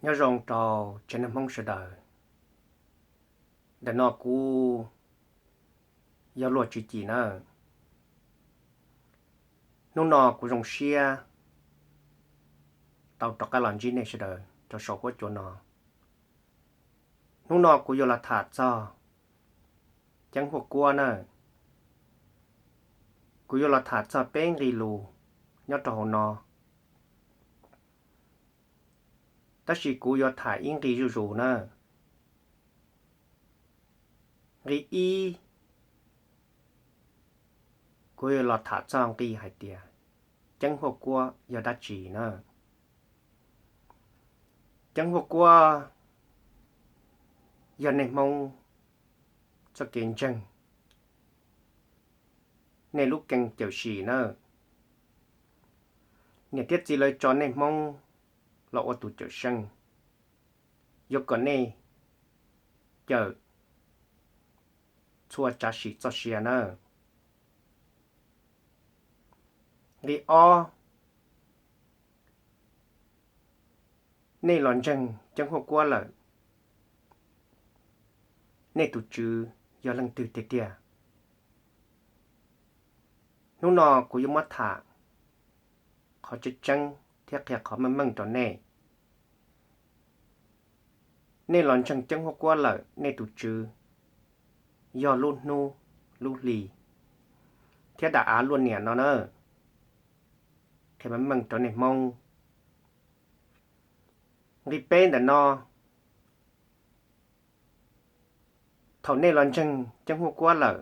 Nyob zoo rau tsev neeg Hmoob sawv daws. Ntawm no kuv yog Luaj Tswv Ci nawb. Hnub no kuv zoo siab tau rov qab los ntsib nej sawv daws rau saum huab cua no. Hnub no kuv yuav los tham txog ceeb huaj kuab nawb. Kuv yuav los tham txog peb nqe lus nyob rau hauv no. Tab sis kuv yuav tham ib nqe zuj zus nawb. Nqe ib, kuv yuav los tham txog nqe hais tias ceeb huaj kuab yog dab tsi nawb. Ceeb huaj kuab yog nej Hmoob txoj kev ntseeg, nej lub keeb cawm sim nawb. Niam thiab txiv lawv tso nej Hmoob los ua tus cawm seej, yuav kom nej cawm txhua tsav sim txoj sia nawb. Nqe ob, nej los ntseeg ceeb huaj kuab lawm, nej tus tswv yog leej twg tiag tiag? Hnub no kuv yuav muab tham qhov tseeb tseeb thiab qhia qhov meej meej rau nej. Nej los ntseeg ceeb huaj kuab lawm, nej tus tswv yog lub hnub, lub hli thiab daim av luaj niam no nawb. Qhia meej meej rau nej Hmoob. Nqe peb ntawm no, thaum nej los ntseeg ceeb huaj kuab lawm,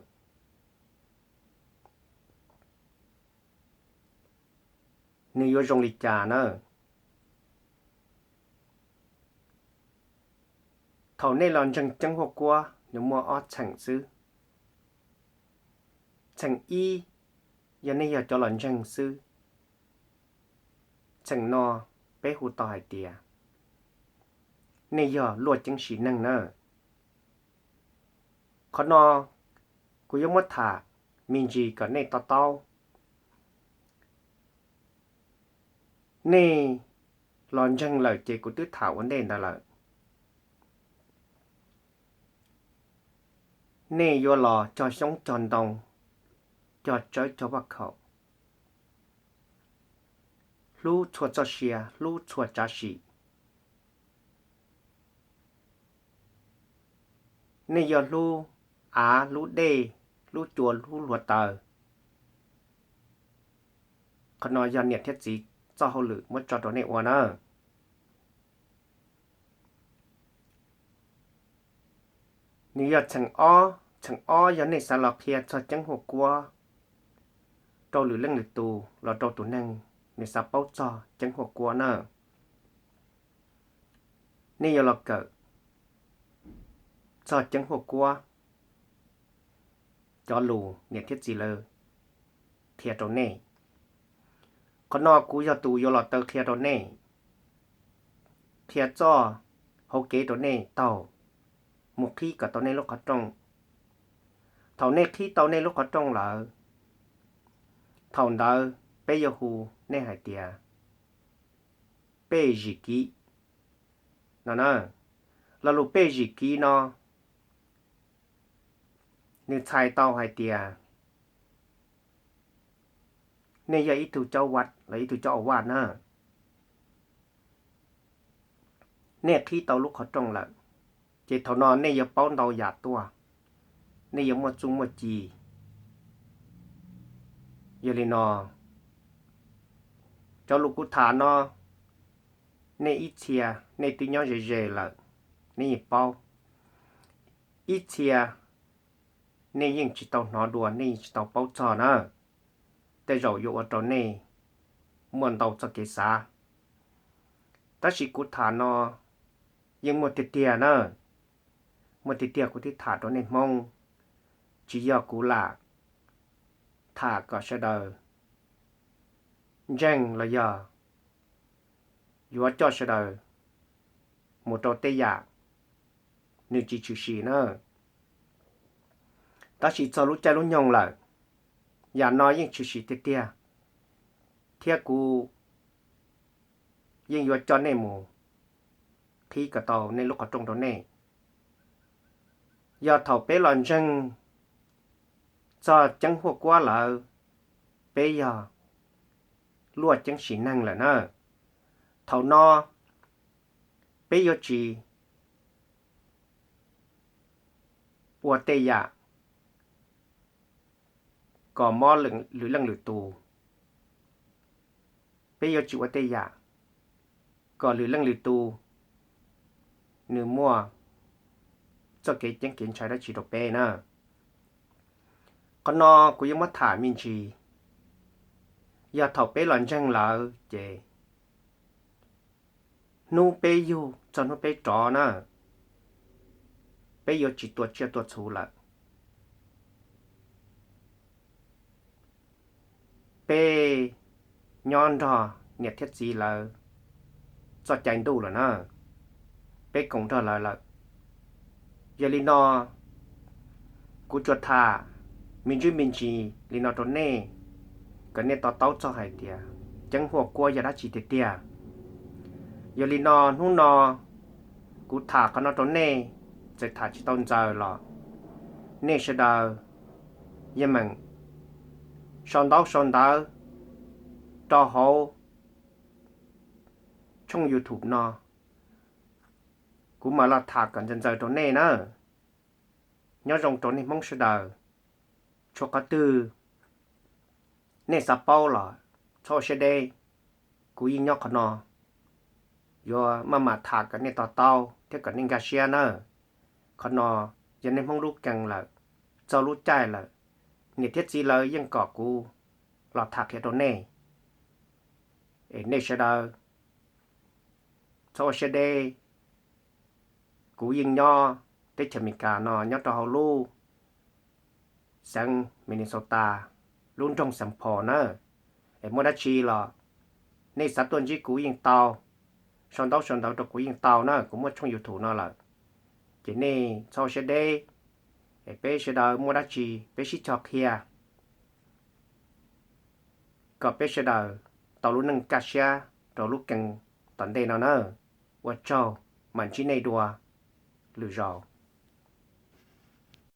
nws yuav zoo li cas nawb? Thaum nej los ntseeg ceeb huaj kuab, nws muaj ob txheem xwb. Txheem ib, yog nej yog cov los ntseeg xwb, txheem no peb hu tau hais tias nej yog luaj ceeb sim neeg nawb. Qhov no kuv yuav muab tham me ntsis kom nej to taub. Nej los ntseeg lawm ces kuv twb tham ua ntej ntawd lawm. Nej yuav los cog xyoob cog ntoo, cog tsawb cog vaj khaum, hlub txhua txoj sia, hlub txhua tsav sim. Nej yuav hlub av, hlub dej, hlub cua, hlub hluav taws. Qhov no yog niam thiab txiv txoj hauj lwm muab tso rau nej ua nawb. Nws yog txheem ob, txheem ob yog nej xav los qhia txog ceeb huaj kuab rau lwm leej lwm tus, los rau tus neeg nws xav paub txog ceeb huaj kuab nawb. Nej yuav los kawm txog ceeb huaj kuab cov lus niam thiab txiv lawv qhia rau nej. Qhov no kuv yog tus yuav los taw qhia rau nej, qhia txoj hauv kev rau nej taug mus qhib kom tau nej lub qhov rooj. Thaum nej qhib tau nej lub qhov rooj lawm, thaum ntawd peb yuav hu nej hais tias pej zim kiv no na. Lo lus pej zim kiv no, nws txhais tau hais tias nej yog ib tug caub vaj los ib tug caub au vaj na. Nej qhib tau lub qhov rooj lawm, ces thaum no nej yuav paub ntau yam tuaj, nej yuav muaj txuj muaj ci. Yog li no, cov lus kuv tham no, nej ib txhia nej twb nyob ze ze lawm, nej yeej paub. Ib txhia nej yeej tsis tau hnov dua, nej yeej tsis tau paub txog na. Tej zaum yuav ua rau nej muaj ntau txoj kev xav. Tab sis kuv tham no yeej muaj tiag tiag na, muaj tiag tiag kuv thiaj tham rau nej Hmoob, tsis yog kuv lam tham kom sawv daws ntseeg los yog yuav coj sawv daws mus rau tej yam nws tsis tshwm sim na. Tab sis txog lub caij lub nyoog lawm, yam no yeej tshwm sim tiag tiag, thiab kuv yeej yuav coj nej mus thib kom tau nej lub qhov rooj rau nej. Yog thaum peb los ntseeg txog ceeb huaj kuab lawm, peb yog luaj ceeb sim neeg lawm na. Thaum no peb yuav tsis ua tej yam kom mob lwm leej lwm tus. Peb yuav tsis ua tej yam kom lwm leej lwm tus nws muaj txoj kev ceeb kev ntshai dab tsi rau peb na. Qhov no kuv yuav muab tham me ntsis. Yog thaum peb los ntseeg lawm ces hnub peb yug txog hnub peb rov na, peb yuav tsis tua tsiaj tua txhu lawm. Peb nyob nrog niam thiab txiv lawv txoj cai ntuj lawm na, peb koom nrog lawv lawm. Yog li no, kuv tsuas tham me ntsis me ntsis li no rau nej, kom nej to taub txog hais tias ceeb huaj kuab yog dab tsi tiag tiag. Yog li no, hnub no kuv tham qhov no rau nej, txawm tham tsis tau ntxaws los nej sawv daws yeej meem sau ntaub sau ntawv rau hauv tshooj YouTube no, kuv mam los tham kom ntxaws ntxaws rau nej na. Nyob zoo rau nej Hmoob sawv daws, tshuav qhov twg nej xav paub los txhob ua siab deb, kuv yeej nyob qhov no, yuav maj mam tham kom nej to taub thiab kom nej nkag siab na. Qhov no yog nej Hmoob lub kees lawm, txog lub caij lawm, niam thiab txiv lawv yeej kom kuv los tham qhia rau nej. Es nej sawv daws txhob ua siab deb, kuv yeej nyob teb chaws Amelikas no nyob rau hauv lub xeev Minnesota, lub nroog Saint Paul na. Es muaj dab tsi los nej xav tuaj ntsib kuv yeej tau, sau ntaub sau ntawv rau kuv yeej tau na, kuv muaj tshooj YouTube no lawm. Ces nej txhob ua siab deb, es peb sawv daws muaj dab tsi peb sib cog qhia kom peb sawv daws tau lub neej kaj siab rau lub kees tom ntej no na. Ua tsaug, mam ntsib nej dua lwm zaus.